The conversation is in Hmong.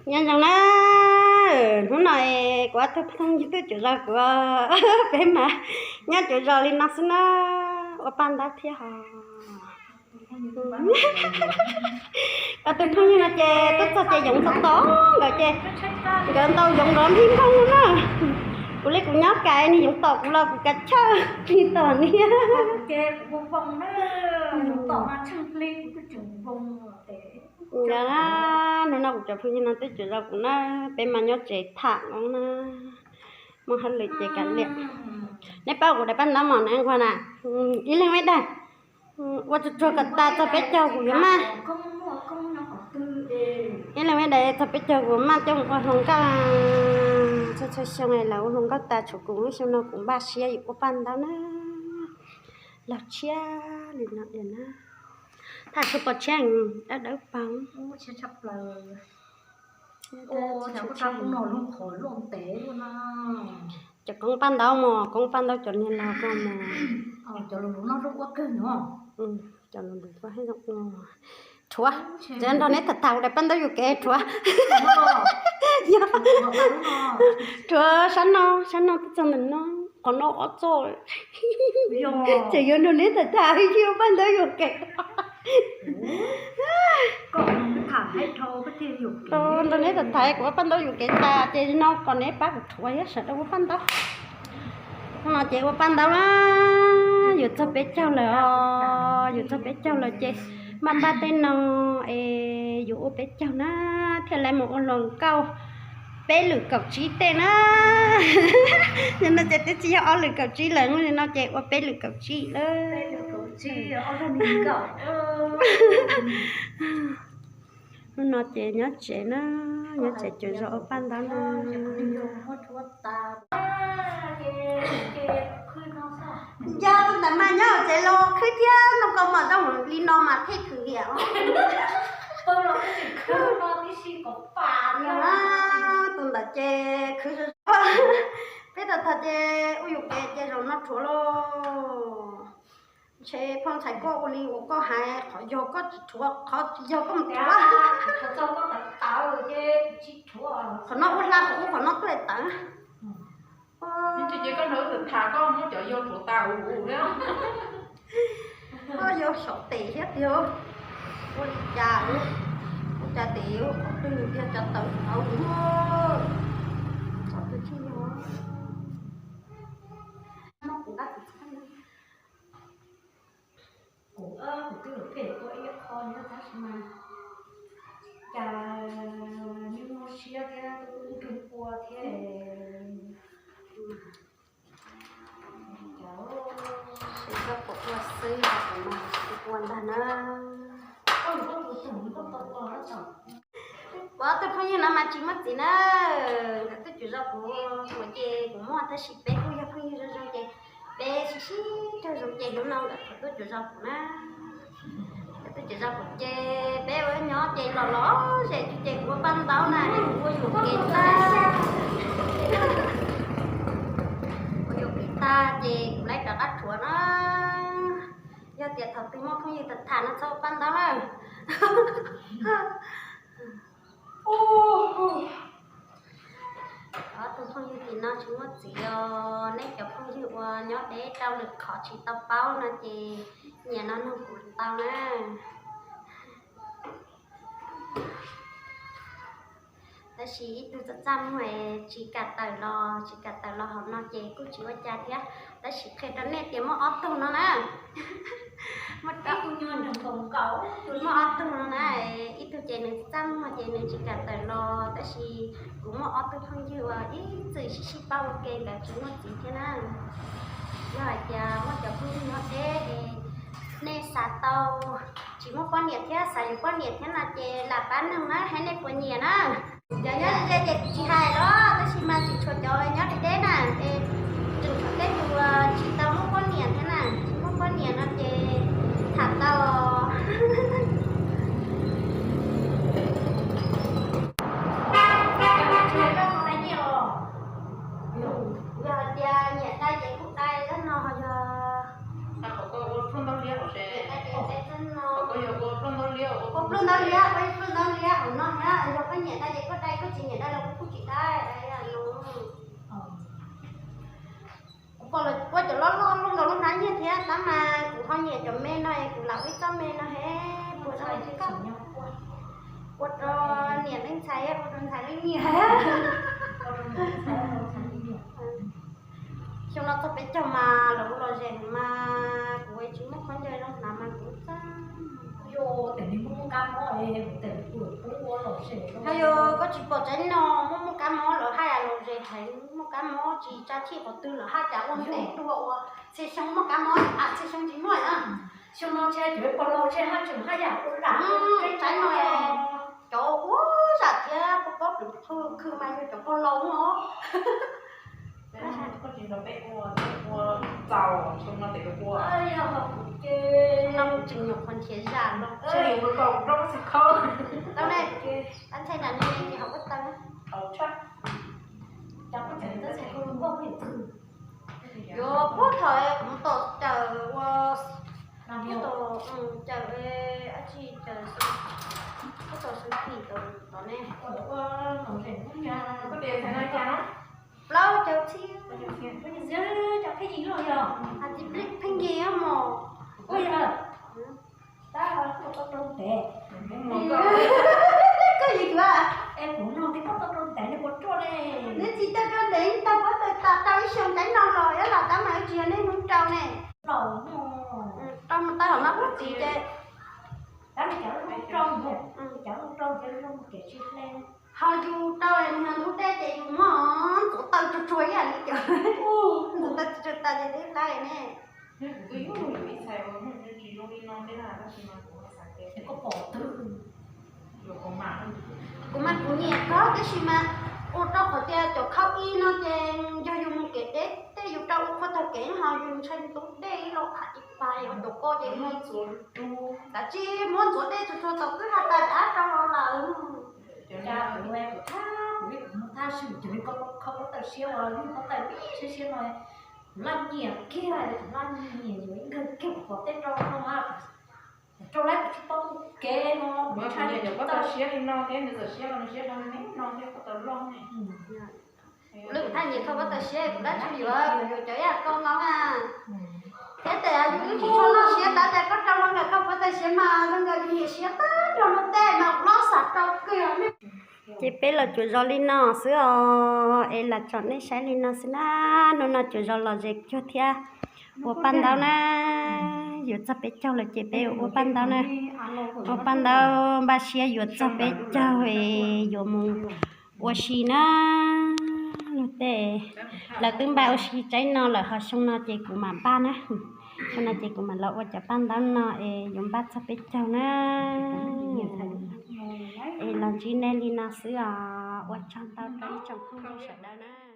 Nyob zoo na, hnub no kuv ob tug phooj ywg twb tsaug zog kuv, peb mas nyob tsaug zog li no xwb na, ua paj ntaub thiab hos. Ob tug phooj ywg no ces tuaj txog ces yoov txog tod nkawd ces nkawd ntaus yoov nrov npij npoog na. Kuv li kuv nyob kas niag yoov tom kuv los kuv kav chawj li tom niag. Hnub no kuv cov phooj ywg no twb tsaug zog kuv na, peb mas nyob tsev tham no na, muaj hauj lwm ces kav liam. Neb paub kuv daim paj ntaub mos na nquag na, ib leeg ib daim, ua tsuag tsuag kom tas txog peb caug kuv yuav maj. Ib leeg ib daim txog peb caug kuv maj coj mus ua hluas nkauj. Txhua txhua xyoo lawv ua hluas nkauj tas tshuav kuv, xyoo no kuv npaj siab yuav ua paj ntaub na. Los tshiab li no na. Tham tsis pom tshiab, dawb dawb paug. Cov koob paj ntaub mos, koob paj ntaub cov niag los koj mos. Cov lus lus koj haj zoo ua. Rhuav, tseem nrog neb tham tham kuv daim paj ntaub yuam kev rhuav. Rhuav sab no, sab no twb txog ntawm no, qhov no ob txoj. Tseem yuav nrog neb tham tham ib ua paj ntaub yuam kev. Nrog neb tham tham kuv ua paj ntaub yuam kev tas ces no kom neb pab kuv rhuav thiab sawv daws ua paj ntaub. Hnub no ces ua paj ntaub na, yuav txog peb caug lawm os, yuav txog peb caug lawm ces npaj npaj tej no es yuav ua peb caug na, thiaj li mus ua hluas nkauj peb lwm kaum tsib tej na. Nim no ces twb tsis yog ob lwm kaum tsib lawm, nim no ces ua peb lwm kaum tsib lawm. Hnub no ces nyob tsev na, nyob tsev tsaug zog ua paj ntaub na. Nco tus ntawd mas nyob hauv tsev los khwb thiab ntoo kaus mom zoo li no mas thiaj khwv hiam. Tus ntawd ces khwv zog zog. Peb tau tag ces ua yuam kev ces zaum no rhuav lauj. Ntshe phooj ntxhais koj ua li uas koj hais, qhov yog koj tsis rhuav, qhov tsis yog koj mus rhuav. Qhov no ua hla qhov ub, qhov no tuaj tawv. Koj yuav xyaum tes thiab tiag, ua li cas, ua cas tes qhov twg tiag cas tawv tawv. Qhov twg thiaj yog. Kuv, kuv twb phem tuaj ib qho nyob tab sis mas cas nws muaj siab thiab tub nkeeg ua thiab. Siab koj puas ua xwb, kuv mas tsis ua ntag na. Kuv ob tug phooj ywg no mas tsis muaj txiv na, nkawd twb tsaug zog kuv, kuv ces kuv muaj tab sis peb kuj yog phooj ywg zoo zoo ces peb sib sib raug zoo ces hnub no nkawd twb tsaug zog kuv na. Nkawd twb tsaug zog kuv ces peb ua nyob ces los los zem ces kuv ua paj ntaub na, kuv ua yuam kev tag. Ua yuam kev tag ces kuv lawv rov qab rhuav na. Yog tias thaum twg muaj phooj ywg tham tham no txhob ua paj ntaub na. Ob tug phooj ywg tim no tsis muaj txiv os, nej cov phooj ywg uas nyob deb rau lwm qhov tsis tau paub no ces nyiam no nug kuv tau na. Tab sis ib tug txaj txaj muag tsis kam tawm los, tsis kam tawm los hauv no ces kuj tsis ua cas thiab, tab sis qhia rau nej tias muaj ob tug no na. Muaj ob tug, muaj ob tug no na, ib tug ces nws txaj muag ces nws tsis kam tawm los, tab sis kuv muaj ob tug phooj ywg uas ib txwm sib sib paub ua ke nkawd tsis muaj txiv thiab na. Yog hais tias muaj cov phooj ywg nyob deb es nej xav tau, tsis muaj poj niam thiab xav yuav poj niam thiab no ces lam pab nug na, hais nej puas nyiam na. Cov nyob ze ces kuv tsis hais los, tab sis mas tseem tshuav cov nyob deb deb na, es tseem tshuav tej tus tsis tau muaj poj niam thiab na, tsis muaj poj niam no ces tham tau. Yog hais tias nyiam dai ces kuj dai zaj no, yog nyiam dai ces dai zaj no. Ua pluj ntaub liab, ua pluj ntaub liab hauv no thiab, yog koj nyiam dai ces koj dai. Tab mas kuv ho nyiam cov me no es kuv lam ua ib txoj me no he, puas tau ua rau niam leej ntxhais, ua rau ntxhais leej niam. Xyoo no txog peb caug mas lawv ua los zem mas kuv tsis muaj khaub ncaws zoo hnav mas kuv txaj. Yog yus koj tsis pom tsaib no muaj muaj kab mob lawv haj yam los zem heev, muaj kab mob tsis tsa chij qhov twg lawv haj cas ua ntev dua ua txhia xyoo muaj kab mob, txhia xyoo tsis muaj na. Xyoo no tsis hais cov pog laus tsis haj tseem haj yam ua lam tsaib no. Cov ua zam thiab pog pob pw khw mas yog cov pog laus no. Xyoo no kuv tseem nyuam qhuav nrhiav zam no. Tau ne, ab ntxhais nram no ces hauv ua tau. Yuav puag thaum kuv mus tom cawm ua, cawm ab tsi cawm, puag tom xub phim tom ne. Plaub caug txhiab. Pheej yig mos. Koj yig kuv a? Es kuv no twb pab tau rau ntev, nws puas rau ne? Nws tsis tau rau ntev, tau pab tau tas rau ib xyoo tsaib no los ib los tab mas tsis yog nej hnub rau ne. Rau mus tau hom no pub txiv ces tab mas cov lub rau, cov lub rau ces zoo kev tsis hle. Ho yus rau nws yog ntub dej ces yus muab ntxuav taw tsuag tsuag ib yam li cov, ntxuav taw tsuag tsuag tas ces twb laib ne. Koj pom twg? Kuv mas kuv nyiam koj tab sis mas ua rau qhov tias cov khau ib no ces yog yus mus kev deb tej yus rau ua qhua taug kev ho yus ntshai ntub dej los qham ib pais ho cov ko ces kav tsij muab ntxuav dej tsuag tsuag tau twb has tas dab rau lawm. Kuv li kuv mus thaj sib cov li koj khau pob taws siab uas yog pob taws ib siab siab no, kuv laj nyiam kiag, kuv laj nyiam yuav ib nkawg kiag kuv pom tej rau no mas, rau lawm kuv tsis paub mus kev no, kuv ntshai nws pob taws siab li no thiab nws txawm siab los nws siab rau neb no thiab pob taws loj ne. Lwm thaj nyiam khau pob taws siab kuv dab tsi yuav, kuv yuav cov ib yam koj no na. Thiab tes yus twb tsis tshua loj siab tab sis koj rau zoo nkauj khau pob taws siab mas zoo nkauj yus niam siab tag nrho luag tej mas kuv loj xav rau kawg. Ces peb los cuam zos li no xwb os, es lam tsom nej saib li no xwb na. Hnub no cuam zos los zem cuag thiab ua paj ntaub na. Yuav txog peb caug lawm ces peb ua paj ntaub na. Ua paj ntaub npaj siab yuav txog peb caug es yuav mus ua si na. Luag tej lawv twb npaj ua si tsaib no lawm ho xyoo no ces kuv mam npaj na. Xyoo no ces kuv mam los ua cov paj ntaub no es yuav npaj txog peb caug na. Es los ntsib nej li no xwb os, ua tsaug ntau rau ib tsoom phooj ywg sawv daws na.